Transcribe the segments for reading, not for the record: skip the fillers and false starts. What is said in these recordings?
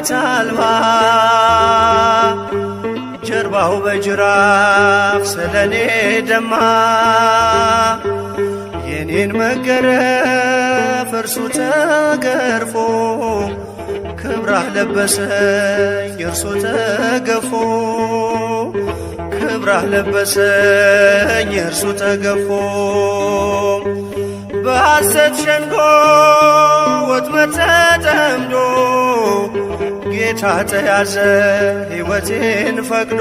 ግባት አልባ ጀርባው በጅራፍ ስለኔ ደማ የኔን መገረፍ እርሱ ተገርፎ ክብራህ ለበሰኝ እርሱ ተገፎ ክብራህ ለበሰኝ እርሱ ተገፎ በሐሰት ሸንጎ ወጥመድ ተጠምዶ ጌታ ተያዘ ሕይወቴን ፈቅዶ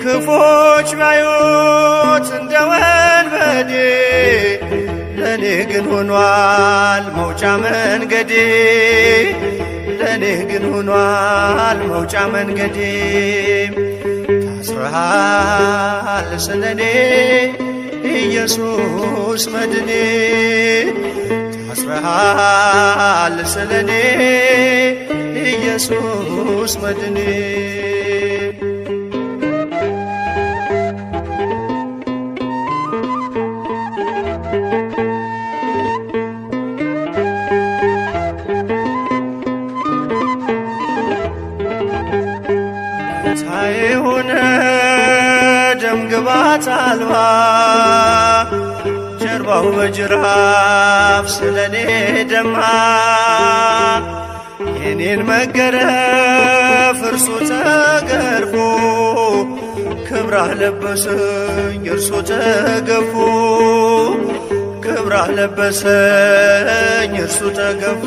ክፎች ባዩት እንደ ወንበዴ ለእኔ ግን ሆኗል መውጫ መንገዴ ለእኔ ግን ሆኗል መውጫ መንገዴ ታስረሃል ስለኔ ኢየሱስ መድኔ ታስረሃል ስለኔ ኢየሱስ መድኔ የሆነ ደም ግባት አልባ ጀርባው በጅራፍ ስለኔ ደማ የኔን መገረፍ እርሱ ተገርፎ ክብራህ ለበሰኝ እርሱ ተገፎ ክብራህ ለበሰኝ እርሱ ተገፎ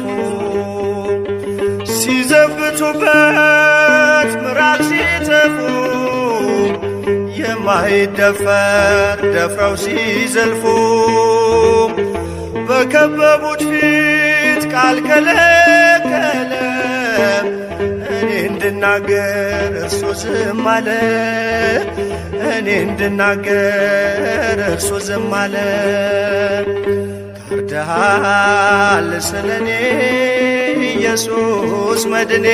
ሲዘብቱበት ምራቅ ሲተፉ የማይደፈር ደፍረው ሲዘልፉ በከበቡት ፊት ቃል ከለከለ እኔ እንድናገር እርሱ ዝም አለ እኔ እንድናገር እርሱ ዝም አለ ታርደሃል ስለኔ ኢየሱስ መድኔ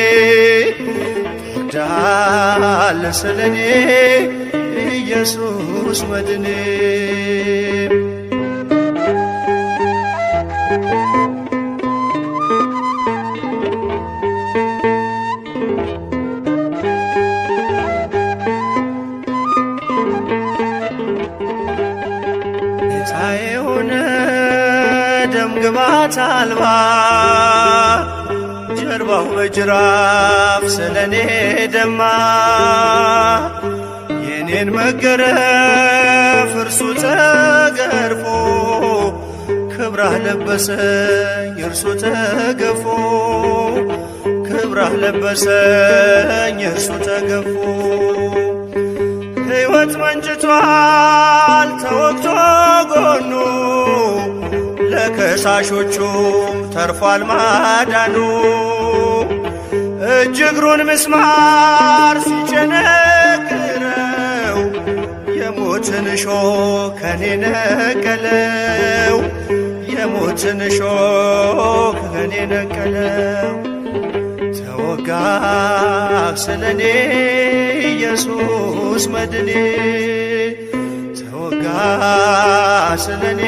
ታርደሃል ስለኔ ኢየሱስ መድኔ ጌታ የሆነ ደም ግባት አልባ ጀርባው በጅራፍ ስለኔ ደማ የኔን መገረፍ እርሱ ተገርፎ ክብራህ ለበሰኝ እርሱ ተገፎ ክብራህ ለበሰኝ እርሱ ተገፎ ሕይወት መንጭቷል ተወግቶ ጎኑ ለከሳሾቹም ተርፏል ማዳኑ እጅ እግሩን ምስማር ሲጨነግረው የሞትን እሾህ ከኔ ነቀለው የሞትን እሾህ ከኔ ነቀለው ተወጋ ስለኔ ኢየሱስ መድኔ ተወጋ ስለኔ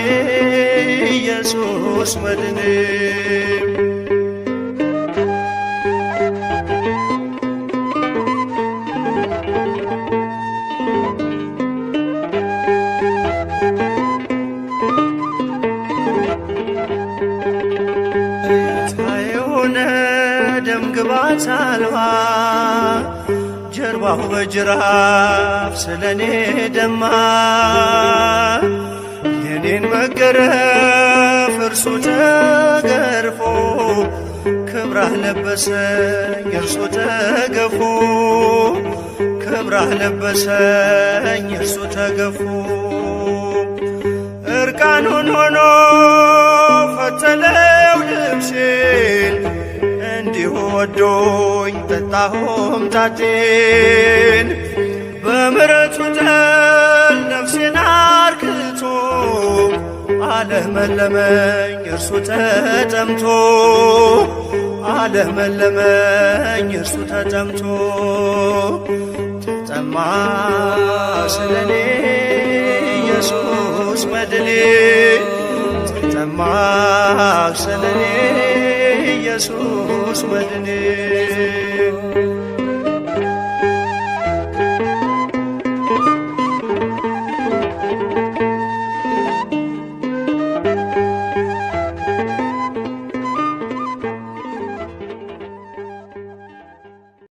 ኢየሱስ መድኔ የሆነ ደም ግባት አልባ ጀርባው በጅራፍ ስለኔ ደማ የኔን መገረፍ እርሱ ተገርፎ ክብራህ ለበሰኝ እርሱ ተገፎ ክብራህ ለበሰኝ እርሱ ተገፎ እርቃኑን ሆኖ ፈተለው ልብሴን እንዲሁ ወዶኝ ጠጣሁም ጣቴን በምሕረቱ ጠል ነፍሴን አርክቶ አለመለመኝ እርሱ ተጠምቶ አለመለመኝ እርሱ ተጠምቶ ተጠማ ስለኔ ኢየሱስ መድኔ ተጠማ ስለኔ ኢየሱስ መድኔ።